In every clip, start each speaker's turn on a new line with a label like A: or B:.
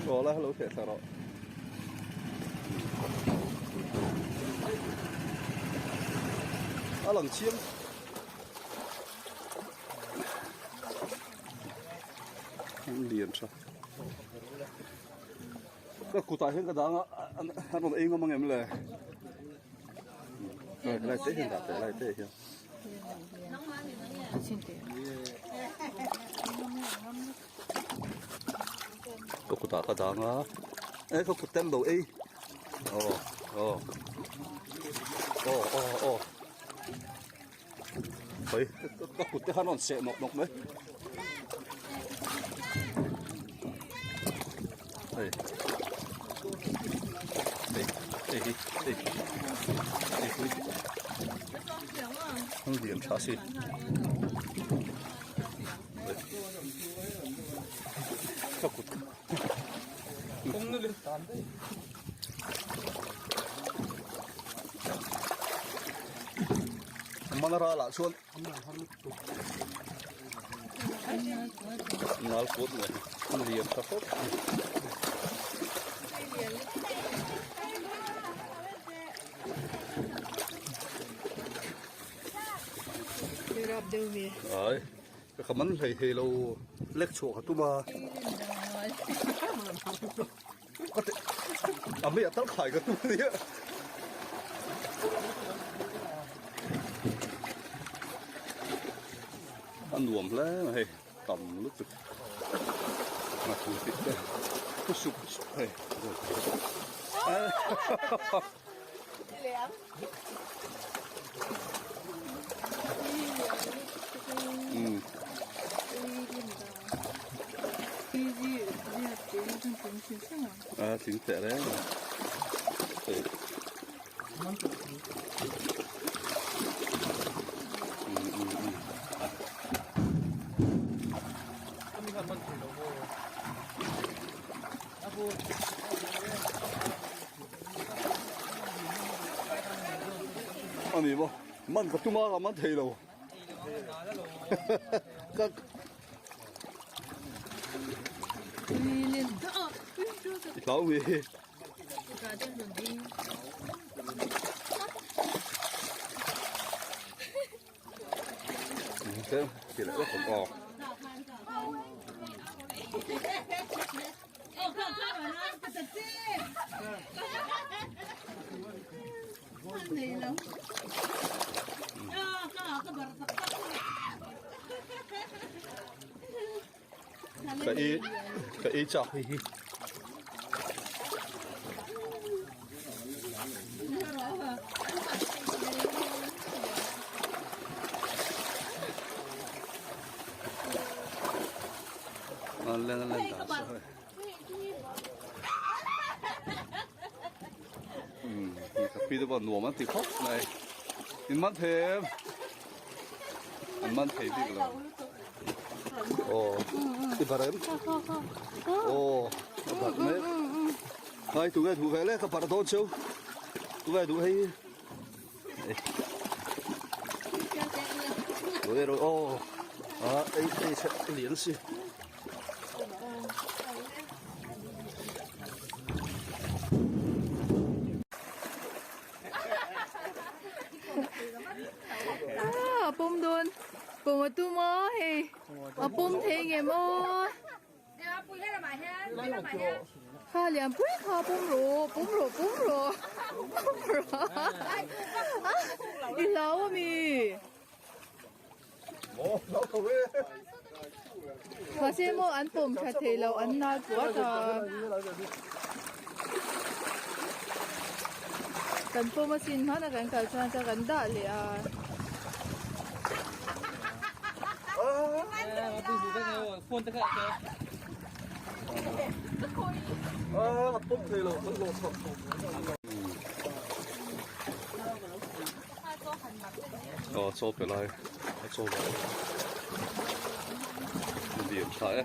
A: Aw lai lo theh thla rawh. A lang chiang. Lian tha. Ka kutah hian ka dang a an rawn ei ngam ang em le? Lai te hian dah teh lai te hian. Ka kutah ka dang a e ka kut tel lo ei aw aw aw aw aw hei ka kut te khan a rawn seh nawk nawk mai hei hei hei hi hei hei hi an lian tha si ka kut Manara lah chuan nal kut nge an lian tha khawp ai ka man hlei thei lo lek chhuah ka tum a Ka ti a mei a tal khai ka tum ania. A nuam hle mai hei tam lutuk a thu tih te thu sup sup hei. Umm. A tling teh reng a hei a ni maw man ka tum a ka man thei lo ka I hlau mi. Thế thì lại rất còn to. Ka ei ka ei chak hei hi. An len an len dan sa hei. Umm ka pi te pawh nuam an ti khawp mai in man thei em an man thei bik lo aw i bar em aw a bar mek ngai tu nge duh ve le ka bar dawn cheu tu nge duh hei Ui rồi ô à ei ei sẽ lian si
B: Ah, pawm dawn. Pawm a tum a hei. A pawm thei nge maw? Kha lian pui kha pawm rawh, pawm rawh, pawm rawh. Pawm rawh. I hlau a mi? Mahse maw an pawm tha thei lo an nal puat a. Kan pawm asin hmana kan kal chuan chuan kan dah leh a.
A: Aw chaw pe lai a chaw ve lian tha e.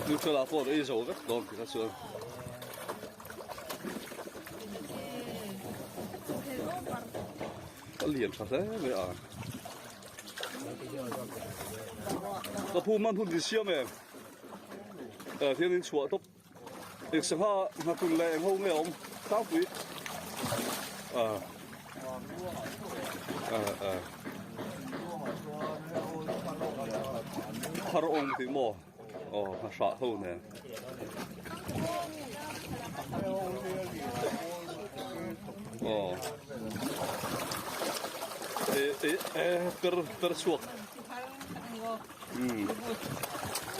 A: Neutral ah pawh ei zo vek dawn tikha chuan. A lian tha hle mai a. Ka phu man hun siam em. Eh thian in chhuah tawp. Eng sangha nghatul leh eng ho nge awm tlangpui. Ah. Ah ah. Phar awm tih maw? Aw hna hrah ho nen. Aw. E e e per per chhuak. Um.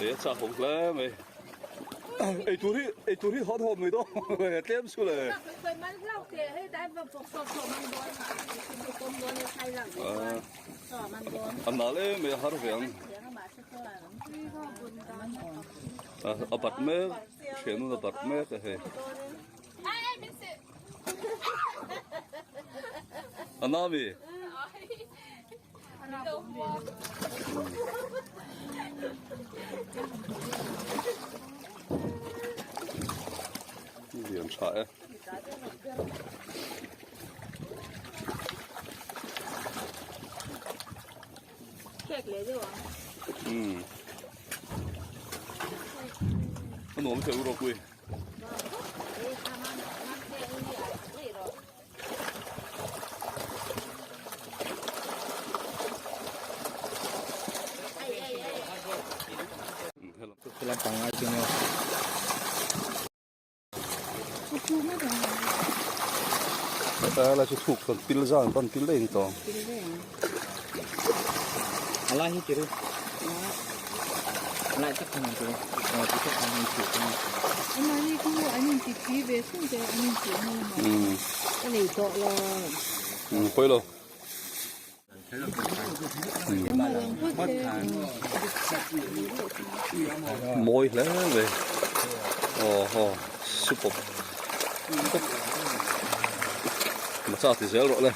A: E chak awm hle mai. Ei tur hi ei tur hi hawn hawn mai dawn tlem chu le. A nal em mai a har ve ang. A bat mek thianun a bat mek a hei. A na mi. Lian tha e. Um. A nuam thei u ropui. La chu thuk kan pil zan kan pil daih ni tawh.
C: Alai hi chiru. Alai tak thang chiru. Ti tak thang chiru.
B: Amani khu an in ti thi ve thung te an in ti na lama.
D: Ka nei tawh lo.
A: Pawi lo. Mawi hle mai. Aw haw super. Macha ti zel rawh le.